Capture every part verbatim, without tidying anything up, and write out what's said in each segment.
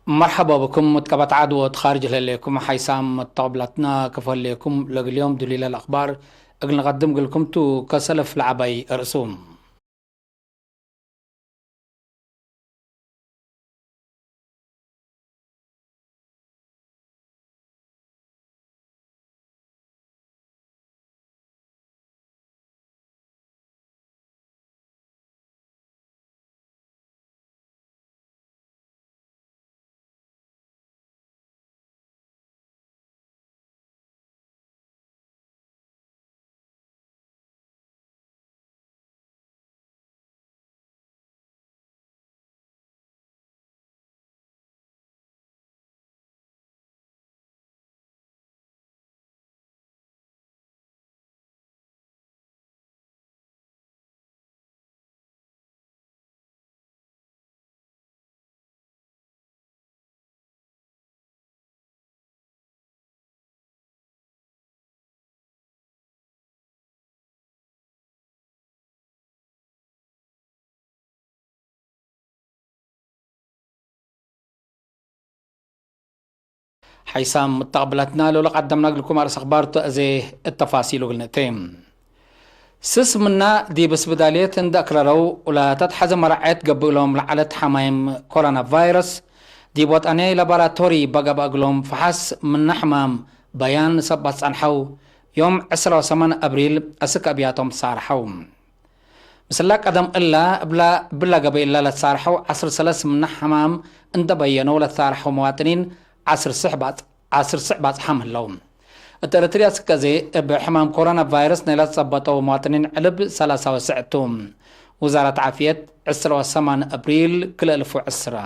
መርሐባ ብኩም፣ ምትቀበት ዐድ ወእት ኻርጅ ለህሌኩም ሓይሳም መተቅብላትና፣ ክም ህሌኩም ለእግል ዮም ዱሊለ ለአክባር እግል ንቀድም እግልኩም ቱ። ከሰልፍ ለዐባይ እርእሱ። ሓይሳም መተቅብላትና፣ ሎለ ቀደምና እግልኩም አርእስ አክባር ቱ፣ አዜ እት ተፋሲሉ እግል ንእቴ። ስስ ምና ዲብ ስብዳልየት እንዴ አክረረው፣ ለተትሐዘ መራዐየት ገብእ እሎም ለዐለት ሐማይም ኮሮና ቫይረስ፣ ዲብ ወጠንያይ ላቦራቶሪ በገብአ እግሎም ፈሐስ ምነ ሕማም በያን ሰብ አትጸንሐው፣ ዮም ዕስራ ወሰማን አብሪል አስክ አብያቶም ትሳርሐው። ምስላ ቀደም እላ፣ እብላ፣ እብላ ገበይ እላ ለትሳርሐው ዐስር ሰለስ ምነ ሕማም እንዴ በየነው ለትሳርሐው መዋጥኒን ዐስር ስሕ ባጽ-፣ ዐስር ስሕ ባጽሓም ህለው። እት ኤረትርያ እስከ አዜ እብ ሕማም ኮሮና ቫይረስ ናይ ለትጸበጠው መዋጥኒን ዕልብ ሰላሳ ወስዕ ቱ። ውዛረት ዓፍየት ዕስራ ወሰማን አብሪል ክልኤ እልፍ ወዕስራ።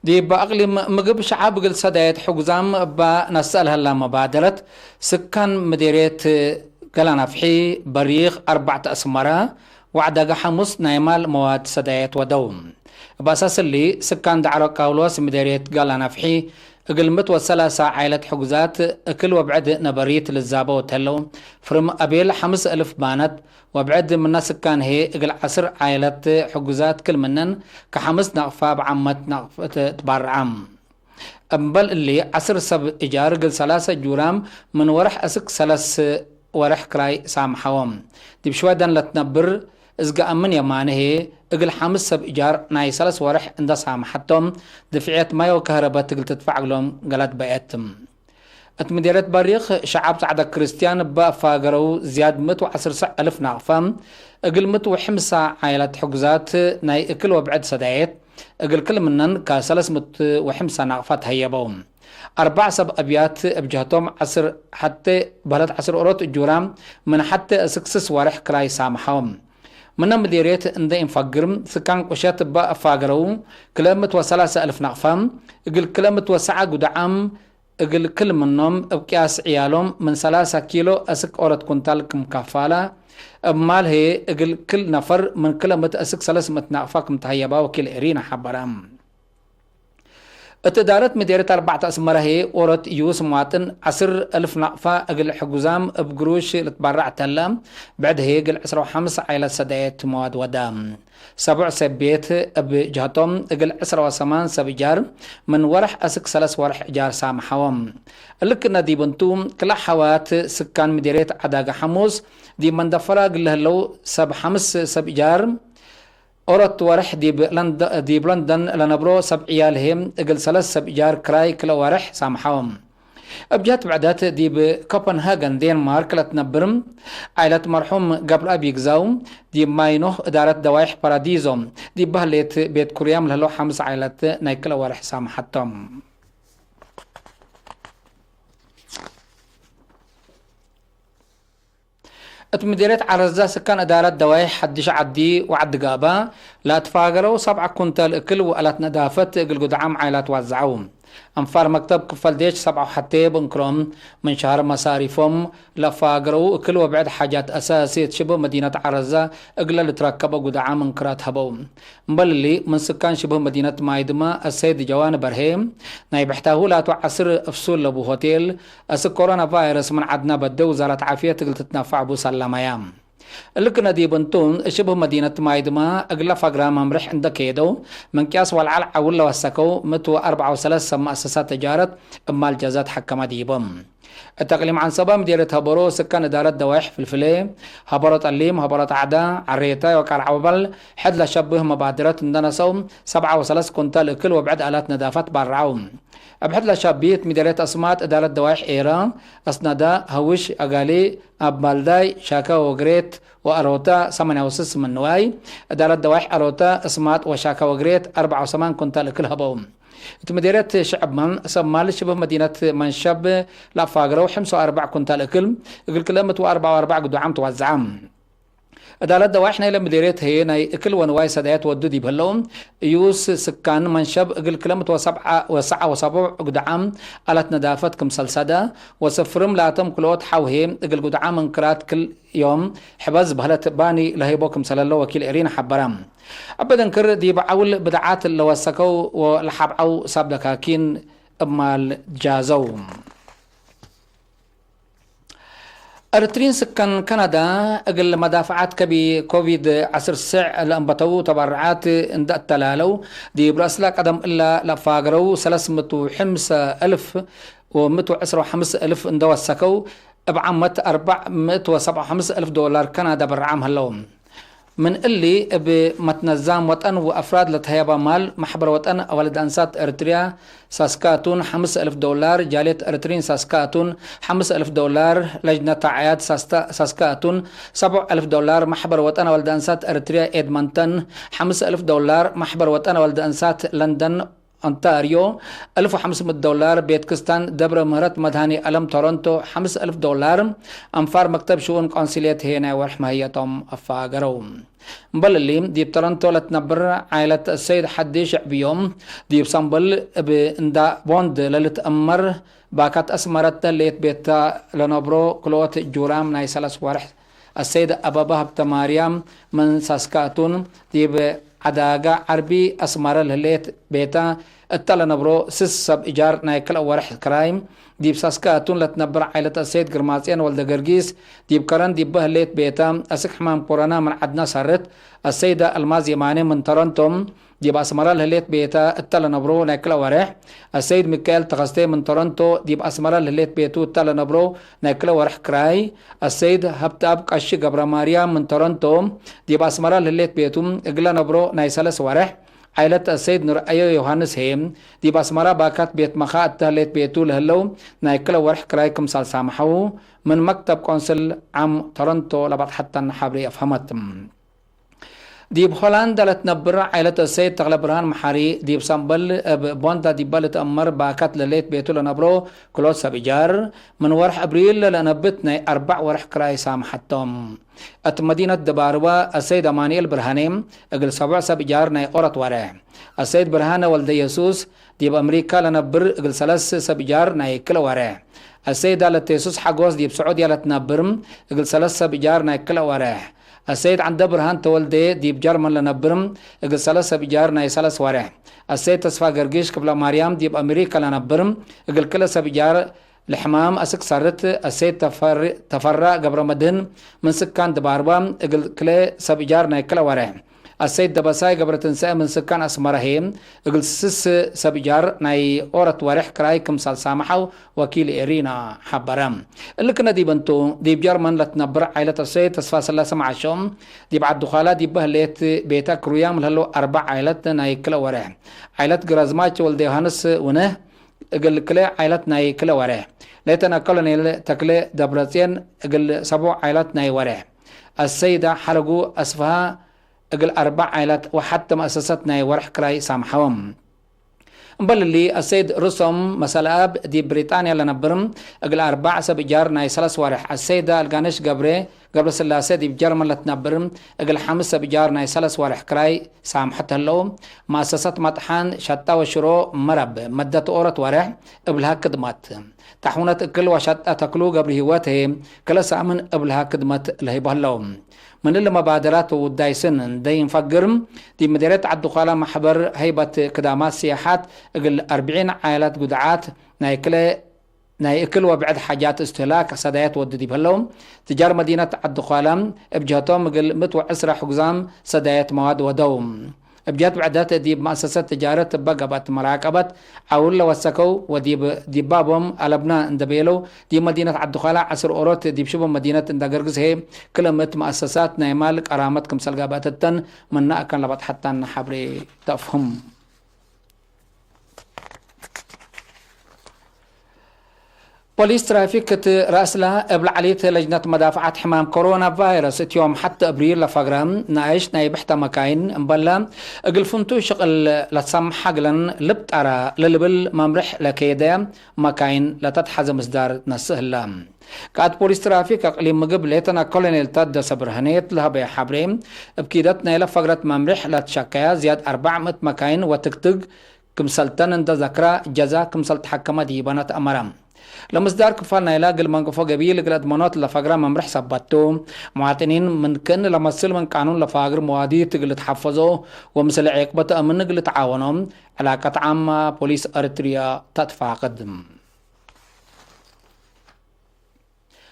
ዲብ አቅሊም ምግብ ሸዐብ እግል ሰዳየት ሕጉዛም እባ ነስአል ሀላ መባደረት ስካን ምዴርየት ገላናፍሒ በሪኽ አርበዕተ አስመረ ወዐዳገ ሐሙስ ናይ ማል መዋድ ሰዳየት ወደው። እብ አሳስ እሊ፣ ስካን ዳዕሮ ቃውሎስ ምዴርየት ገላናፍሒ እግል ምት ወሰላሳ ዓይለት ሕጉዛት እክል ወብዕድ ነበሪት ልዛበው ተለው። ፍርም አቤል ሐምስ እልፍ ባነት ወብዕድ ምነ ስካን ህዬ እግል ዐስር ዓይለት ሕጉዛት ክል ምነን ከሐምስ ናቅፋ ብዓመት ናቅፍት ትባርዓም። እምበል እሊ፣ ዐስር ሰብ እጃር እግል ሰላሰ እጁራም ምን ወርሕ እስክ ሰለስ ወርሕ ክራይ ሳምሐዎም። ዲብ ሽወደን ለትነብር እዝገአምን የማነ ህዬ፣ እግል ሐምስ ሰብ እጃር ናይ ሰለስ ወርሕ እንደ ሳምሐቶም፣ ድፍዕየት ማይ ወከህረበት እግል ትድፋዕ እግሎም ገለት በኤት። እት ምዴርየት በሪኽ፣ ሸዐብ ጸዕደ ክርስትያን እበ አፋገረው ዝያድ ምእት ወዐስር ሰዕ እልፍ ናቅፈ፣ እግል ምእት ወሕምሳ ዓይላት ሕጉዛት ናይ እክል ወብዕድ ሰዳየት፣ እግል ክል ምነን ከሰለስ ምእት ወሕምሳ ናቅፋ ተሀየበው። አርበዕ ሰብ አብያት እብ ጀህቶም ዐስር ሐቴ በህለት ዐስር ኦሮት እጁራ ምን ሐቴ እስክ ስስ ወርሕ ክራይ ሳምሐው። ምነ ምዴርየት እንዴ ኢንፈግር፣ ስካን ቁሸት እበ አፋገረው ክልኤ ምእት ወሰላሰ እልፍ ናቅፋ፣ እግል ክልኤ ምእት ወሰዓ ጉድዓም፣ እግል ክል ምኖም እብ ቅያስ ዕያሎም ምን ሰላሳ ኪሎ እስክ ኦሮት ኩንታል ክም ከፋላ፣ እብ ማል ህዬ እግል ክል ነፈር ምን ክልኤ ምእት እስክ ሰለስ ምእት ናቅፋ ክም ተሀየባ ወኪል ኤሪና ሐበረ። እት እዳረት ምዴርየት አርበዕተ አስመረ ህዬ፣ ኦሮት እዩስ ምዋጥን ዐስር እልፍ ናቅፋ እግል ሕጉዛም እብ ግሩሽ ልትባረዕ ተለ፣ ብዕድ ህዬ እግል ዕስራ ወሐምስ ዓይለት ሰዳየት መዋድ ወዳ። ሰቡዕ ሰብ ቤት እብ ጀህቶም እግል ዕስራ ወሰማን ሰብ እጃር ምን ወርሕ እስክ ሰለስ ወርሕ እጃር ሳምሐዎም። እሊ ክእነ ዲብ እንቱ፣ ክልኤ ሐዋት ስካን ምዴርየት ዐዳገ ሐሙስ ዲብ መንደፈራ እግል ለህለው ሰብ ሐምስ ሰብ እጃር ኦሮት ወርሕ ዲብ ለንደ-፣ ዲብ ለንደን ለነብሮ ሰብ ዕያል ህዬ እግል ሰለስ ሰብ እጃር ክራይ ክልኤ ወርሕ ሳምሐዎም። እብ ጀህት ብዕደት፣ ዲብ ኮፐንሃገን ዴንማርክ ለትነብር ዓይለት መርሑም ገብረአብ ይግዛው፣ ዲብ ማይኖህ እዳረት ደዋይሕ ፓራዲዞ ዲብ በህሌት ቤት ኩርያም ለህለው ሐምስ ዓይለት ናይ ክልኤ ወርሕ ሳምሐቶም። እት ምዴርየት ዐረዛ ስካን እዳረት ደዋይሕ ሐዲሽ ዐዲ ወዐዲ ጋባ ለአትፋገረው ሰብዐ ኩንታል እክል ወአላት ነዳፈት እግል ጉድዓም ዓይላት ዋዘዐው። አንፋር መክተብ ክፈል ዴሽ ሰብዐ ወሐቴ እብ እንክሮም፣ ምን ሸሀር መሳሪፎም ለአፋገረው እክል ወብዕድ ሓጃት አሳሲ እት ሽብህ መዲነት ዐረዛ እግለ ልትረከበ ጉድዓም እንክራት ሀበው። እምበል እሊ፣ ምን ስካን ሽብህ መዲነት ማይድመ አሰይድ ጀዋን በርሄ፣ ናይ ብሕታሁ ላቱ ዐስር እፍሱል ለቡ ሆቴል፣ አስክ ኮሮና ቫይረስ ምን ዐድነ በደ ውዛረት ዓፍየት እግል ትትነፈዕ ቡ ሰለመያ። እሊ ክነ ዲብ እንቱ፣ ሽብህ መዲነት ማይድማ እግለ ፈግራ መምርሕ እንደ ኬደው፣ ምን ቅያስ ወለዐል ዐውል ለወሰከው ምእት ወአርበዕ ወሰለስ ሰብ መአሰሳት ተጃረት እብ ማል ጀዛት ሐከመ ዲቦም። እት አቅሊም ዐንሰበ ምዴርየት ሀበሮ ስከን እዳረት ደዋይሕ ፍልፍሌ፣ ሀበሮ ጠሊም፣ ሀበሮ ጣዕዳ፣ ዐሬታይ ወቃርዐ ወበል፣ ሕድ ለሸብህ መባድረት እንደ ነሰው፣ ሰብዓ ወሰለስ ኩንታል እክል ወብዕድ አላት ነዳፈት ባርዐው። እብ ሕድ ለሻቢት ምዴርየት አስማጥ እዳረት ደዋይሕ ኤረ፣ አስነዳ፣ ሀውሽ፣ አጋሌ፣ አባልዳይ፣ ሻካ ወግሬት ወአሮታ ሰማንያ ወስስ ምን ንዋይ፣ እዳረት ደዋይሕ አሮታ፣ አስማጥ ወሻካ ወግሬት አርበዓ ወሰማን ኩንታል እክል ሀበው። እት ምዴርየት ሽዕብመ፣ ሰብ ማል ሽብህ መዲነት መንሸብ ለአፋግረው ሐምሳ ወአርበዕ ኩንታል እክል፣ እግል ክለ ምእት ወአርበዓ ወአርበዕ ግዱዓም ተዋዝዐ። እዳለት ደዋይሕ ናይለ ምዴርየት ህዬ ናይ እክል ወንዋይ ሰዳየት ወዱ ዲብ ህለው፣ እዩስ ስካን መንሸብ እግል ክለ ምእት ወሰብዓ ወሰብዓ ወሰቡዕ ግዱዓም አላት ነዳፈት ክምሰል ሰደ ወስፍርም ላቶም ክልኦት ሐው ህዬ እግል ግዱዓም እንክራት ክል ዮም ሕበዝ በህለት ባኒ ለህይቦ ክምሰለሎ ወኪል ኤሪና ሐበረ። እብ ድንክር ዲብ ዐውል ብድዓት ለወሰከው ወለሐብዐው ሳብ ደካኪን እብ ማል ጃዘው። ኤርትሪን ስከን ከናዳ እግል መዳፍዓት ከቢ ኮቪድ ዐስር ስዕ ለአንበተው ተበርዓት እንደ አተላለው፣ ዲብ ረአስለ ቀደም እላ ለአፋገረው ሰለስ ምእት ወሐምስ እልፍ ወምእት ወዕስር ወሐምስ እልፍ እንደ ወሰከው፣ እብ ዓመት አርበዕ ምእት ወሰብዓ ወሐምስ እልፍ ዶላር ከናዳ በርዓም ሀለው። ምን እሊ፣ እብ መትነዛም ወጠን ወአፍራድ ለተሀየበ ማል፣ መሕበር ወጠን አዋልድ አንሳት ኤርትርያ ሳስካቱን ሐምስ እልፍ ዶላር፣ ጃልየት ኤርትሪን ሳስካቱን ሐምስ እልፍ ዶላር፣ ለጅነት አዕያድ ሳስታ-፣ ሳስካቱን ሰብዕ እልፍ ዶላር፣ መሕበር ወጠን አዋልድ አንሳት ኤርትርያ ኤድመንተን ሐምስ እልፍ ዶላር፣ መሕበር ወጠን አዋልድ አንሳት ለንደን ኦንታርዮ፣ እልፍ ወሐምስ ምእት ዶላር፣ ቤት ክስታን ደብረ ምህረት መድኃኔ ዓለም ቶሮንቶ፣ ሐምስ እልፍ ዶላር፣ አንፋር መክተብ ሽኡን ቆንስልየት ህዬ ናይ ወርሕ መህየቶም አፋገረው። እምበል እሊ፣ ዲብ ቶሮንቶ ለትነብር ዓይለት አሰይድ ሐዲ ሽዕብዮም፣ ዲብ ሰምበል እብ እንዳ ቦንድ ለልትአመር ባካት አስመረት ሌት ቤታ ለነብሮ ክልኦት ጁራም ናይ ሰለስ ወርሕ አሰይድ አበበ ሀብተማርያም ምን ሳስካቱን፣ ዲብ ዐዳጋ ዐርቢ አስመረ ለህሌት ቤተ እተ ለነብሮ ስስ ሰብ እጃር ናይ ክልኤ ወርሕ ክራይ፣ ዲብ ሳስካቱን ለትነብር ዓይለት አሰይድ ግርማጽዮን ወልደገርጊስ፣ ዲብ ከረን ዲበ ህሌት ቤተ፣ አስክ ሕማም ኮሮና ምን ዐድነ ሰርት፣ አሰይደ አልማዝ የማኔ ምን ቶሮንቶ፣ ዲብ አስመረ ለህሌት ቤተ እተ ለነብሮ ናይ ክልኤ ወሬሕ፣ አሰይድ ሚካኤል ተኸስቴ ምን ቶሮንቶ ዲብ አስመረ ለህሌት ቤቱ እተ ለነብሮ ናይ ክልኤ ወሬሕ ክራይ፣ አሰይድ ሀብተአብ ቀሺ ገብረማርያም ምን ቶሮንቶ ዲብ አስመረ ለህሌት ቤቱ እግለ ነብሮ ናይ ሰለስ ወሬሕ፣ ዓይለት አሰይድ ንርአዮ ዮሃንስ ህዬ ዲብ አስመረ ባካት ቤት መኻ እተ ህሌት ቤቱ ለህለው ናይ ክልኤ ወሬሕ ክራይ ክምሳል ሳምሐው ምን መክተብ ቆንስል ዓም ቶሮንቶ ለበጽሐተን ሐብሬ አፍሀመት። ዲብ ሆላንድ ለትነብር ዓይለት አሰይድ ተክለብርሃን መሓሪ፣ ዲብ ሰምበል እብ ቦንዳ ዲበ ልትአመር ባካት ለሌት ቤቱ ለነብሮ ክልኦት ሰብ እጃር፣ ምን ወርሕ እብሪል ለለአነብት ናይ አርበዕ ወርሕ ክራይ ሳምሐቶም። እት መዲነት ድባርወ፣ አሰይድ አማኑኤል ብርሃኔ እግል ሰቦዕ ሰብ እጃር ናይ ኦረት ወሬሕ፣ አሰይድ ብርሃነ ወልደየሱስ ዲብ አምሪካ ለነብር እግል ሰለስ ሰብ እጃር ናይ ክልኤ ወሬሕ፣ አሰይድ ዳለቴሱስ ሐጎስ ዲብ ስዑድያ ለትነብር እግል ሰለስ ሰብ እጃር ናይ ክልኤ ወሬሕ፣ አሰይድ ዐንደ ብርሃን ተወልዴ ዲብ ጀርመን ለነብር እግል ሰለስ ሰብ እጃር ናይ ሰለስ ወሬሕ፣ አሰይድ ተስፋ ገርጊሽ ክፍለማርያም ዲብ አሜሪከ ለነብር እግል ክልኤ ሰብ እጃር ለሕማም አስክ ሰርት፣ አሰይድ ተፈር-፣ ተፈራ ገብረመድህን ምን ስካን ድባርባ እግል ክልኤ ሰብ እጃር ናይ ክልኤ ወሬሕ፣ አሰይድ ደበሳይ ገብረትንሳኤ ምን ስካን አስመረ ህዬ እግል ስስ ሰብ እጃር ናይ ኦረት ወሬሕ ክራይ ክምሳል ሳምሐው ወኪል ኤሪና ሐበረ። እሊ ክነ ዲብ እንቱ፣ ዲብ ጀርመን ለትነብር ዓይለት አሰይድ ተስፋስላሴ መዓሾ፣ ዲብ ዐዲ ዃላ ዲበ ህሌት ቤተ ክሩያም ለህለው አርበዕ ዓይለት ናይ ክልኤ ወሬሕ፣ ዓይለት ግራዝማች ወልደ ዮሃንስ ውንህ እግል ክልኤ ዓይለት ናይ ክልኤ ወሬሕ፣ ሌተና ኮሎኔል ተክሌ ደብረጽዮን እግል ሰቦዕ ዓይለት ናይ ወሬሕ፣ አሰይዳ ሐረጉ አስፍሃ እግል አርበዕ ዓይለት ወሐቲ መአሰሰት ናይ ወርሕ ክራይ ሳምሐዎም። እምበል እሊ፣ አሰይድ ሩሶም መሰለአብ ዲብ ብሪጣንያ ለነብር እግል አርበዕ ሰብ እጃር ናይ ሰለስ ወርሕ፣ አሰይዳ አልጋነሽ ገብሬ ገብረስላሴ ዲብ ጀርመን ለትነብር እግል ሐምስ ሰብ እጃር ናይ ሰለስ ወርሕ ክራይ ሳምሐት ህለው። መአሰሰት መጥሐን ሸጣ ወሽሮ መረብ መደት ኦረት ወርሕ እብልሃ ክድመት ታሕውነት እክል ወሸጣ ተክሉ ገብረሂወት ህዬ ክለ ሳምን እብልሃ ክድመት ለህይቦ ህለው። ምን እሊ መባደራት ወውዳይ ስን እንዴ ኢንፈግር፣ ዲብ ምዴርየት ዐዲ ዃላ መሕበር ሀይበት ክዳማት ሲያሓት እግል አርብዒን ዓያላት ጉድዓት ናይ ክልኤ ናይ እክል ወብዕድ ሓጃት እስትህላክ ሰዳየት ወዱ ዲብ ህለው፣ ትጃር መዲነት ዐዲ ኳላ እብ ጀህቶም እግል ምእት ወዕስረ ሕጉዛም ሰዳየት መዋድ ወደው። እብ ጀህት ብዕደት ዲብ መአሰሰት ትጃረት እበ ገብአት መራቀበት ዐውል ለወሰከው ወዲብ ዲባቦም አለብና እንደ ቤለው፣ ዲብ መዲነት ዐዲ ኳላ ዐስር ኦሮት ዲብ ሽቡ መዲነት እንደ ገርግስ ህዬ፣ ክለ ምእት መአሰሳት ናይ ማል ቀራመት ክምሰል ገብአት እተን ምነ አካን ለበጽሐታን ሐብሬ ተአፍህም። ፖሊስ ትራፊክ እት ረአስላ እብ ለዐሊት ለጅነት መዳፍዐት ሕማም ኮሮና ቫይረስ እት ዮም ሐቲ እብሪል ለፈግረ ነኣይሽ ናይ ብሕተ መካይን እምበለ እግል ፍንቱይ ሽቅል ለትሰምሐ እግለን ልብጠረ ለልብል መምርሕ ለኬደ መካይን ለተትሐዘ ምስዳር ነስእ ህለ። ቃእድ ፖሊስ ትራፊክ አቅሊም ምግብ ሌተና ኮሎኔል ታደሰ ብርሀኔ እት ለሀበየ ሐብሬ፣ እብ ኪደት ናይለ ፈግረት መምርሕ ለትሸከያ ዝያድ አርበዕ ምእት መካይን ወትክትግ ክምሰልተን እንደ ዘክረ፣ ጀዛ ክምሰል ተሐከመ ዲበነ ተአመረ። ለምስዳር ክፋል ናይለ እግል መንገፎ ገቢል እግል አድመኖት ለፈግረ መምርሕ ሰበት ቱ፣ መዋጥኒን ምን ክእን ለመስል ምን ቃኑን ለፋግር መዋዲት እግል ልትሐፈዞ ወምስል ዔቅበት አምን እግል ልትዓወኖ ዕላቀት ዓመ ፖሊስ ኤረትርያ ተትፋቅድ።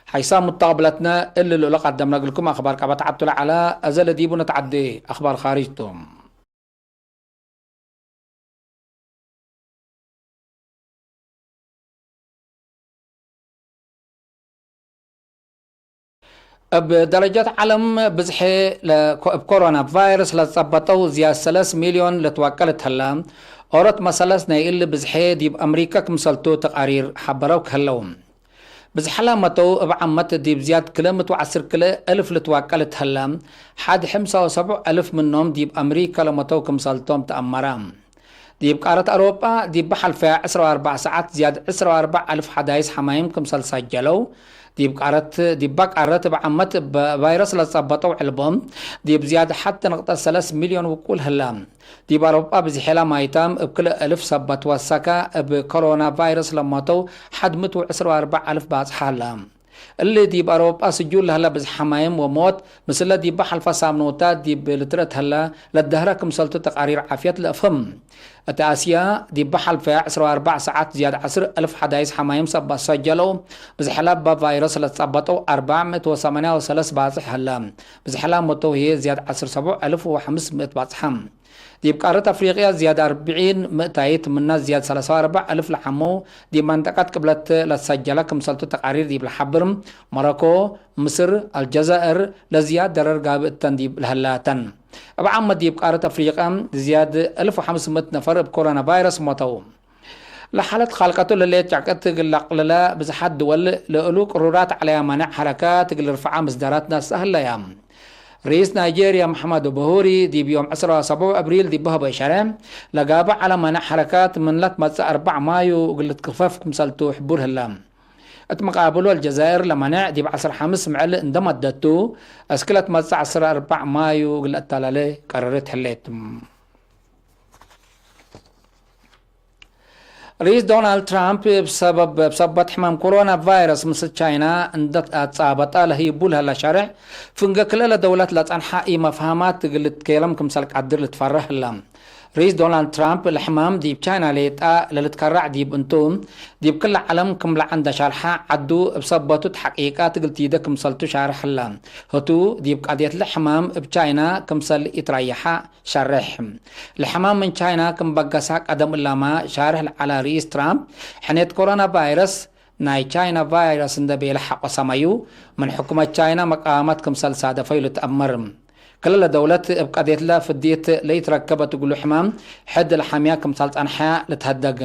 ሐይሳም ሙተቅብለትነ እሊ ልኡለ ቀደምነ እግልኩም አክባር ቀበት ዐብቱ ለዐለ፣ አዘ ለዲቡ ነትዐዴ አክባር ካርጅ ቱ። እብ ደረጀት ዐለም ብዝሐ ለኮ-፣ እብ ኮሮና ቫይረስ ለጸበጠው ዝያድ ሰለስ ሚልዮን ልትወቀል እት ህለ፣ ኦሮት መሰለስ ናይ እሊ ብዝሐ ዲብ አምሪከ ክምሰልቱ ተቃሪር ሐበረው ከህለው። ብዝሐ ላመተው እብ ዓመት ዲብ ዝያድ ክለ ምእት ወዐስር ክለ እልፍ ልትወቀል እት ህለ፣ ሐድ ሕምሳ ወሰቡዕ እልፍ ምኖም ዲብ አምሪከ ለመተው ክምሰልቶም ተአመረ። ዲብ ቃረት አውሮጳ፣ ዲብ በሐልፈያ ዕስራ ወአርበዕ ሰዓት ዝያድ ዕስራ ወአርበዕ አልፍ ሐዳይስ ሐማይም ክምሰል ሰጀለው፣ ዲብ ቃረት፣ ዲባ ቃረት እብ ዓመት እብ ቫይረስ ለጸበጠው ዕልቦም፣ ዲብ ዝያድ ሐድ ነቅጠት ሰለስ ሚልዮን ውቁል ህለ። ዲብ አውሮጳ ብዝሔ ለማይታም እብ ክልኤ እልፍ ሰበት ወሰከ፣ እብ ኮሮና ቫይረስ ለሞተው ሐድ ምእት ወዕስራ ወአርበዕ አልፍ ባጽሐ ህለ። እሊ ዲብ አውሮጳ ስጁል ለህለ ብዝሐ ማይም ወሞት፣ ምስለ ዲበ ሐልፈ ሳምኖታት ዲብ ልትረአት ህለ ለደህረ ክምሰልቱ ተቃሪር ዓፍየት ለአፍህም። እት አስያ፣ ዲበ ሐልፈ ዕስራ ወአርበዕ ሰዓት ዝያድ ዐስር እልፍ ሐዳይስ ሐማይም ሰበት ሰጀለው፣ ብዝሐ ለእበ ቫይረስ ለትጸበጠው አርበዕ ምእት ወሰማንያ ወሰለስ ባጽሕ ህለ። ብዝሐ ለሞተው ህዬ ዝያድ ዐስር ሰቡዕ እልፍ ወሐምስ ምእት ባጽሐ። ዲብ ቃረት አፍሪቅያ ዝያድ አርብዒን ምእታይት ምነ ዝያድ ሰለሳ ወአርበዕ እልፍ ለሐመው ዲብ መንጠቀት ቅብለት ለትሰጀለ ክምሰልቱ ተቃሪር ዲብ ለሐብር፣ ሞሮኮ፣ ምስር፣ አልጀዛእር ለዝያድ ደረር ጋብእ እተን ዲብ ለህላተን። እብ ዓመት ዲብ ቃረት አፍሪቅያ ዝያድ እልፍ ወሐምስ ምእት ነፈር እብ ኮሮና ቫይረስ ሞተው። ለሓለት ካልቀቱ ለሌት ጨቅት እግል ለአቅልለ ብዝሓት ድወል ለእሉ ቅሩራት ዐለያ ማንዕ ሐረካት እግል ልርፍዓ ምስዳራት ነስአ ህለያ። ርኢስ ናይጄርያ መሐመዱ ቡሁሪ ዲብ ዮም ዕስራ ወሰቡዕ አብሪል ዲብ ሀበ ሸርዕ፣ ለጋብእ ዐለ ማንዕ ሐረካት ምን ለትመጽእ አርበዕ ማዩ እግል ልትክፈፍ ክምሰልቱ ሕቡር ህለ። እት መቃብሉ አልጀዛይር ለማንዕ ዲብ ዐስር ሐምስ ምዕል እንደ መደቱ፣ አስክ ለትመጽእ ዐስር አርበዕ ማዩ እግል ለአተላሌ ቀረረት ህሌት። ርኢስ ዶናልድ ትራምፕ እብ ሰበብ፣ እብ ሰበት ሕማም ኮሮና ቫይረስ ምስል ቻይና እንደ አትጻበጠ ለህይቡ ለህለ ሸርዕ፣ ፍንገ ክልኤ ለደውለት ለጸንሐ ኢመፍሃማት እግል ልትኬለም ክምሰል ቀድር ልትፈረህ ህለ። ርኢስ ዶናልድ ትራምፕ ለሕማም ዲብ ቻይና ሌጣ ለልትከረዕ ዲብ እንቱ፣ ዲብ ክለ ዐለም ክም ለዐንደ ሻርሐ ዐዱ እብ ሰበቱ ተሐቂቃት እግል ቲደ ክምሰልቱ ሻርሕ ህለ። ህቱ ዲብ ቀድየት ለሕማም እብ ቻይና ክምሰል ኢትረየሐ ሸሬሕ። ለሕማም ምን ቻይና ክም በገሰ ቀደም እላመ ሻርሕ ለዐለ ርኢስ ትራምፕ፣ ሕኔት ኮሮና ቫይረስ ናይ ቻይና ቫይረስ እንደ ቤለ ሐቆ ሰመዩ፣ ምን ሕኩመት ቻይና መቃማት ክምሰል ሳደፈዩ ልትአመር። ክለ ለደውለት እብ ቀዴትለ ፍድየት ለኢትረከበት እግሉ ሕማም ሕድ ለሐምያ ክምሰል ጸንሐ ልትሀደግ።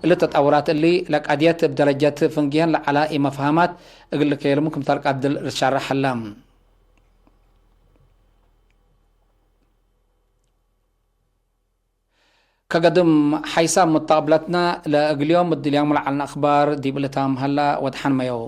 እሊ ተጠውራት እሊ ለቀድየት እብ ደረጀት ፍንጌን ለዐለ ኢመፍሃማት እግል ልኬልሙ ክምሰል ቀድል ልትሸረሕ ህለ። ከገድም ሐይሳም ሙተቅብለትነ ለእግል ዮም እድልያሙ ለዐልነ አክባር ዲብ ልታም ሀላ ወድሐን መየው።